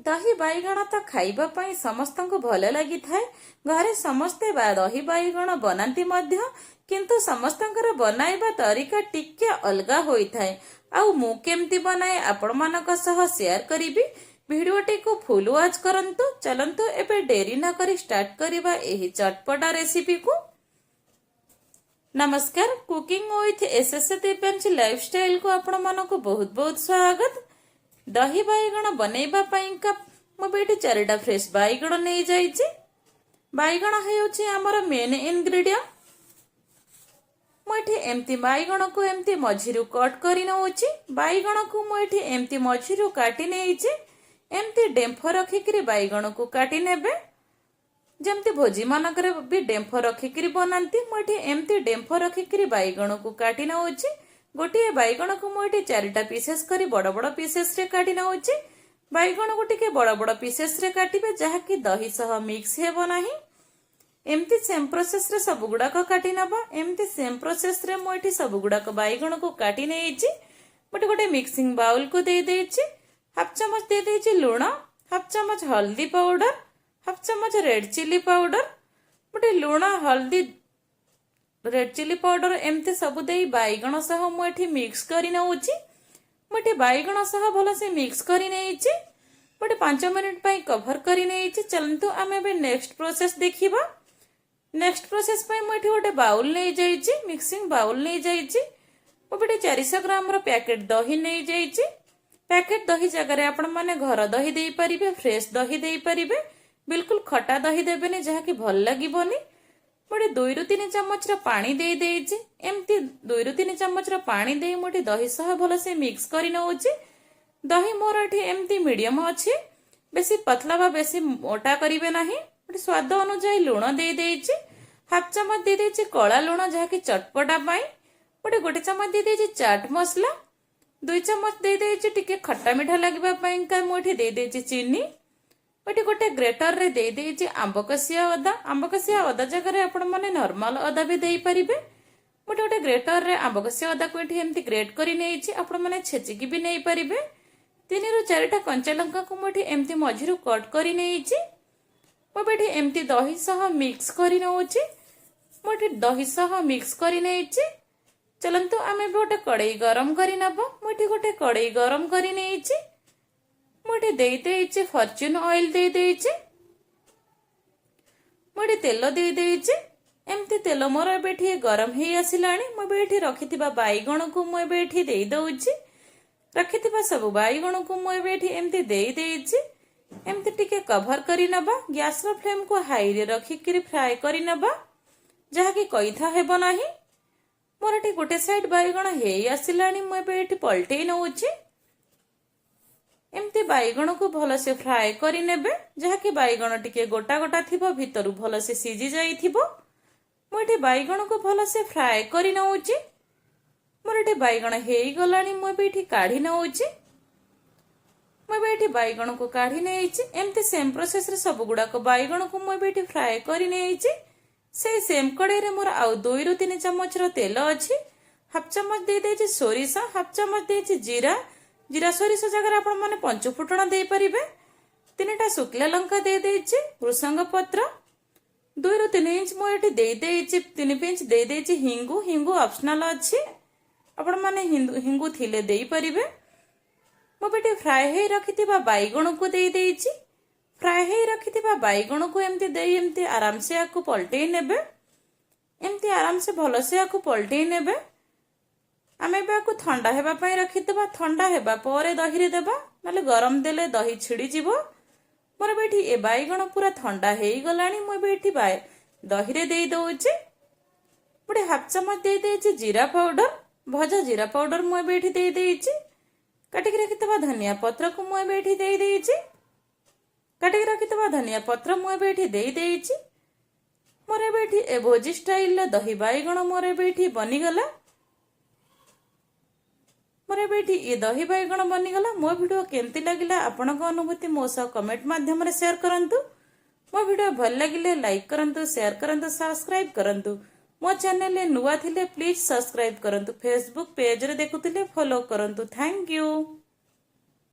ଦହି ବାଇଗଣ ତ ଖାଇବା ପାଇଁ ସମସ୍ତଙ୍କୁ ଭଲ ଲାଗିଥାଏ। ଘରେ ସମସ୍ତେ ଦହି ବାଇଗଣ ବନାନ୍ତି ମଧ୍ୟ, କିନ୍ତୁ ସମସ୍ତଙ୍କର ବନାଇବା ତରିକା ଟିକେ ଅଲଗା ହୋଇଥାଏ। ଆଉ ମୁଁ କେମିତି ବନାଏ, ଆପଣମାନଙ୍କ ସହ ସେୟାର କରିବି। ଭିଡ଼ିଓଟିକୁ ଫୁଲ୍ ୱାଚ୍ କରନ୍ତୁ। ଚାଲନ୍ତୁ, ଏବେ ଡେରି ନ କରି ଷ୍ଟାର୍ଟ କରିବା ଏହି ଚଟପଟା ରେସିପିକୁ। ନମସ୍କାର, cooking with S S Divyanshi ଲାଇଫଷ୍ଟାଇଲକୁ ଆପଣମାନଙ୍କୁ ବହୁତ ବହୁତ ସ୍ୱାଗତ। ଦହି ବାଇଗଣ ବନେଇବା ପାଇଁକା ମୁଁ ବି ଏଠି ଚାରିଟା ଫ୍ରେଶ୍ ବାଇଗଣ ନେଇଯାଇଛି। ବାଇଗଣ ହେଉଛି ଆମର ମେନ୍ ଇନଗ୍ରିଡିଏଣ୍ଟ। ମୁଁ ଏଠି ଏମିତି ବାଇଗଣକୁ ଏମିତି ମଝିରୁ କଟ୍ କରି ନେଉଛି। ବାଇଗଣକୁ ମୁଁ ଏଠି ଏମିତି ମଝିରୁ କାଟି ନେଇଛି। ଏମିତି ଡେମ୍ଫ ରଖିକିରି ବାଇଗଣକୁ କାଟି ନେବେ। ଯେମିତି ଭୋଜି ମାନଙ୍କରେ ବି ଡେମ୍ଫ ରଖିକିରି ବନାନ୍ତି, ମୁଁ ଏଠି ଏମିତି ଡେମ୍ଫ ରଖିକିରି ବାଇଗଣକୁ କାଟି ନେଉଛି। ଗୋଟିଏ ବାଇଗଣକୁ ମୁଁ ଏଠି ଚାରିଟା ପିସେସ୍ କରି ବଡ଼ ବଡ଼ ପିସେସରେ କାଟି ନେଉଛି। ବାଇଗଣକୁ ଟିକେ ବଡ଼ ବଡ଼ ପିସେସରେ କାଟିବେ, ଯାହାକି ଦହି ସହ ମିକ୍ସ ହେବ ନାହିଁ। ଏମିତି ସେମ୍ ପ୍ରୋସେସରେ ସବୁ ଗୁଡ଼ାକ କାଟି ନେବା। ଏମିତି ସେମ୍ ପ୍ରୋସେସରେ ମୁଁ ଏଠି ସବୁ ଗୁଡ଼ାକ ବାଇଗଣକୁ କାଟି ନେଇଛି। ମୁଁ ଏଠି ଗୋଟେ ମିକ୍ସିଂ ବାଉଲକୁ ଦେଇଦେଇଛି। ହାଫ୍ ଚାମଚ ଦେଇଦେଇଛି ଲୁଣ, ହାଫ୍ ଚାମଚ ହଳଦୀ ପାଉଡର, ହାଫ୍ ଚାମଚ ରେଡ୍ ଚିଲି ପାଉଡର। ଗୋଟେ ଲୁଣ, ହଳଦୀ, ରେଡ୍ ଚିଲି ପାଉଡର ଏମିତି ସବୁ ଦେଇ ବାଇଗଣ ସହ ମୁଁ ଏଠି ମିକ୍ସ କରି ନେଉଛି। ମୁଁ ଏଠି ବାଇଗଣ ସହ ଭଲସେ ମିକ୍ସ କରି ନେଇଛି। ମୁଁ ଏଠି 5 ମିନିଟ୍ ପାଇଁ କଭର କରି ନେଇଛି। ଚାଲନ୍ତୁ, ଆମେ ଏବେ ନେକ୍ସଟ ପ୍ରୋସେସ ଦେଖିବା। ନେକ୍ସଟ ପ୍ରୋସେସ ପାଇଁ ମୁଁ ଏଠି ଗୋଟେ ବାଉଲ ନେଇଯାଇଛି, ମିକ୍ସିଂ ବାଉଲ ନେଇଯାଇଛି। ମୁଁ ଏଠି 400 ଗ୍ରାମର ପ୍ୟାକେଟ ଦହି ନେଇଯାଇଛି। ପ୍ୟାକେଟ ଦହି ଜାଗାରେ ଆପଣମାନେ ଘର ଦହି ଦେଇପାରିବେ, ଫ୍ରେଶ ଦହି ଦେଇପାରିବେ। ବିଲକୁଲ ଖଟା ଦହି ଦେବେନି, ଯାହାକି ଭଲ ଲାଗିବନି। ମୁଁ ଏଠି 2ରୁ 3 ଚାମଚର ପାଣି ଦେଇ ଦେଇଛି। ଏମିତି 2ରୁ 3 ଚାମଚର ପାଣି ଦେଇ ମୁଁ ଏଠି ଦହି ସହ ଭଲସେ ମିକ୍ସ କରି ନେଉଛି। ଦହି ମୋର ଏଠି ଏମିତି ମିଡ଼ିୟମ ଅଛି, ବେଶୀ ପତଲା ବା ବେଶୀ ମୋଟା କରିବେ ନାହିଁ। ଏଠି ସ୍ୱାଦ ଅନୁଯାୟୀ ଲୁଣ ଦେଇ ଦେଇଛି। ହାଫ୍ ଚାମଚ ଦେଇ ଦେଇଛି କଳା ଲୁଣ, ଯାହାକି ଚଟପଟା ପାଇଁ। ଗୋଟେ ଗୋଟେ ଚାମଚ ଦେଇ ଦେଇଛି ଚାଟ୍ ମସଲା। 2 ଚାମଚ ଦେଇ ଦେଇଛି, ଟିକେ ଖଟା ମିଠା ଲାଗିବା ପାଇଁକା ମୁଁ ଏଠି ଦେଇ ଦେଇଛି ଚିନି। ଏଠି ଗୋଟେ ଗ୍ରେଟରରେ ଦେଇ ଦେଇଛି ଆମ୍ବ କଷିଆ ଅଦା। ଆମ୍ବ କଷିଆ ଅଦା ଜାଗାରେ ଆପଣମାନେ ନର୍ମାଲ ଅଦା ବି ଦେଇପାରିବେ। ମୁଁ ଏଠି ଗୋଟେ ଗ୍ରେଟରରେ ଆମ୍ବ କଷିଆ ଅଦାକୁ ଏଠି ଏମିତି ଗ୍ରେଟ୍ କରି ନେଇଛି। ଆପଣମାନେ ଛେଚିକି ବି ନେଇପାରିବେ। 3ରୁ 4ଟା କଞ୍ଚା ଲଙ୍କାକୁ ମୁଁ ଏଠି ଏମିତି ମଝିରୁ କଟ୍ କରି ନେଇଛି। ମୁଁ ଏବେ ଏଠି ଏମିତି ଦହି ସହ ମିକ୍ସ କରି ନେଉଛି। ମୁଁ ଏଠି ଦହି ସହ ମିକ୍ସ କରି ନେଇଛି। ଚାଲନ୍ତୁ, ଆମେ ଏବେ ଗୋଟେ କଡ଼େଇ ଗରମ କରି ନେବା। ମୁଁ ଏଠି ଗୋଟେ କଡ଼େଇ ଗରମ କରି ନେଇଛି। ମୁଁ ଏଠି ଦେଇ ଦେଇଛି ଫର୍ଚୁନ ଅଏଲ ଦେଇ ଦେଇଛି। ମୁଁ ଏଠି ତେଲ ଦେଇ ଦେଇଛି। ଏମିତି ତେଲ ମୋର ଏବେ ଏଠି ଗରମ ହେଇ ଆସିଲାଣି। ମୁଁ ଏବେ ଏଠି ରଖିଥିବା ବାଇଗଣକୁ ମୁଁ ଏବେ ଏଠି ଦେଇ ଦଉଛି। ରଖିଥିବା ସବୁ ବାଇଗଣକୁ ମୁଁ ଏବେ ଏଠି ଏମିତି ଦେଇ ଦେଇଛି। ଏମିତି ଟିକେ କଭର କରି ନେବା। ଗ୍ୟାସର ଫ୍ଲେମକୁ ହାଇରେ ରଖିକିରି ଫ୍ରାଏ କରି ନେବା, ଯାହାକି କଇଥା ହେବ ନାହିଁ। ମୋର ଏଠି ଗୋଟେ ସାଇଡ୍ ବାଇଗଣ ହେଇ ଆସିଲାଣି। ମୁଁ ଏବେ ଏଠି ପଲଟେଇ ନେଉଛି। ଏମିତି ବାଇଗଣକୁ ଭଲସେ ଫ୍ରାଏ କରିନେବେ, ଯାହାକି ବାଇଗଣ ଟିକେ ଗୋଟା ଗୋଟା ଥିବ, ଭିତରୁ ଭଲସେ ସିଝି ଯାଇଥିବ। ମୁଁ ଏଠି ବାଇଗଣକୁ ଭଲସେ ଫ୍ରାଏ କରି ନେଉଛି। ମୋର ଏଠି ବାଇଗଣ ହେଇଗଲାଣି। ମୁଁ ଏବେ ଏଠି କାଢି ନେଉଛି। ମୁଁ ଏବେ ଏଠି ବାଇଗଣକୁ କାଢି ନେଇଛି। ଏମିତି ସେମ୍ ପ୍ରୋସେସରେ ସବୁ ଗୁଡାକ ବାଇଗଣକୁ ମୁଁ ଏବେ ଏଠି ଫ୍ରାଏ କରି ନେଇଛି। ସେଇ ସେମ୍ କଡ଼େଇରେ ମୋର ଆଉ 2ରୁ 3 ଚାମଚର ତେଲ ଅଛି। ହାଫ୍ ଚାମଚ ଦେଇଦେଇଛି ସୋରିଷ, ହାଫ୍ ଚାମଚ ଦେଇଛି ଜିରା। ଜିରା ସୋରିଷ ଜାଗାରେ ଆପଣମାନେ ପଞ୍ଚୁ ଫୁଟଣ ଦେଇପାରିବେ। ତିନିଟା ଶୁଖିଲା ଲଙ୍କା ଦେଇଦେଇଛି। ଭୃସଙ୍ଗ ପତ୍ର 2ରୁ 3 ଇଞ୍ଚ ମୁଁ ଏଠି ଦେଇଦେଇଛି। 3 ପିଞ୍ଚ ଦେଇଦେଇଛି ହିଙ୍ଗୁ। ହିଙ୍ଗୁ ଅପସନାଲ ଅଛି, ଆପଣମାନେ ହିଙ୍ଗୁ ଥିଲେ ଦେଇପାରିବେ। ମୁଁ ଏଠି ଫ୍ରାଏ ହେଇ ରଖିଥିବା ବାଇଗଣକୁ ଦେଇଦେଇଛି। ଫ୍ରାଏ ହେଇ ରଖିଥିବା ବାଇଗଣକୁ ଏମିତି ଦେଇ ଏମିତି ଆରାମସେ ଆକୁ ପଲଟେଇ ନେବେ। ଏମିତି ଆରାମସେ ଭଲସେ ଆକୁ ପଲଟେଇ ନେବେ। ଆମେ ଏବେ ଆକୁ ଥଣ୍ଡା ହେବା ପାଇଁ ରଖିଦେବା। ଥଣ୍ଡା ହେବା ପରେ ଦହିରେ ଦେବା, ନହେଲେ ଗରମ ଦେଲେ ଦହି ଛିଡ଼ିଯିବ। ମୋର ଏବେ ଏଠି ଏ ବାଇଗଣ ପୁରା ଥଣ୍ଡା ହେଇଗଲାଣି। ମୁଁ ଏବେ ଏଠି ଦହିରେ ଦେଇ ଦଉଛି। ଗୋଟେ ହାଫ୍ ଚାମଚ ଦେଇ ଦେଇଛି ଜିରା ପାଉଡର। ଭଜା ଜିରା ପାଉଡର ମୁଁ ଏବେ ଏଠି ଦେଇ ଦେଇଛି। କାଟିକି ରଖିଥିବା ଧନିଆ ପତ୍ରକୁ ମୁଁ ଏବେ ଏଠି ଦେଇ ଦେଇଛି। କାଟିକି ରଖିଥିବା ଧନିଆ ପତ୍ର ମୁଁ ଏବେ ଏଠି ଦେଇ ଦେଇଛି। ମୋର ଏବେ ଏଠି ଏ ଭୋଜି ଷ୍ଟାଇଲର ଦହି ବାଇଗଣ ମୋର ଏବେ ଏଠି ବନିଗଲା। ମୋର ଏବେ ଏଠି ଏ ଦହି ବାଇଗଣ ବନିଗଲା। ମୋ ଭିଡ଼ିଓ କେମିତି ଲାଗିଲା, ଆପଣଙ୍କ ଅନୁଭୂତି ମୋ ସହ କମେଣ୍ଟ ମାଧ୍ୟମରେ ସେୟାର କରନ୍ତୁ। ମୋ ଭିଡ଼ିଓ ଭଲ ଲାଗିଲେ ଲାଇକ୍ କରନ୍ତୁ, ସେୟାର କରନ୍ତୁ, ସବସ୍କ୍ରାଇବ୍ କରନ୍ତୁ। ମୋ ଚ୍ୟାନେଲରେ ନୂଆ ଥିଲେ ପ୍ଲିଜ୍ ସବସ୍କ୍ରାଇବ୍ କରନ୍ତୁ। ଫେସବୁକ୍ ପେଜରେ ଦେଖୁଥିଲେ ଫଲୋ କରନ୍ତୁ। Thank you.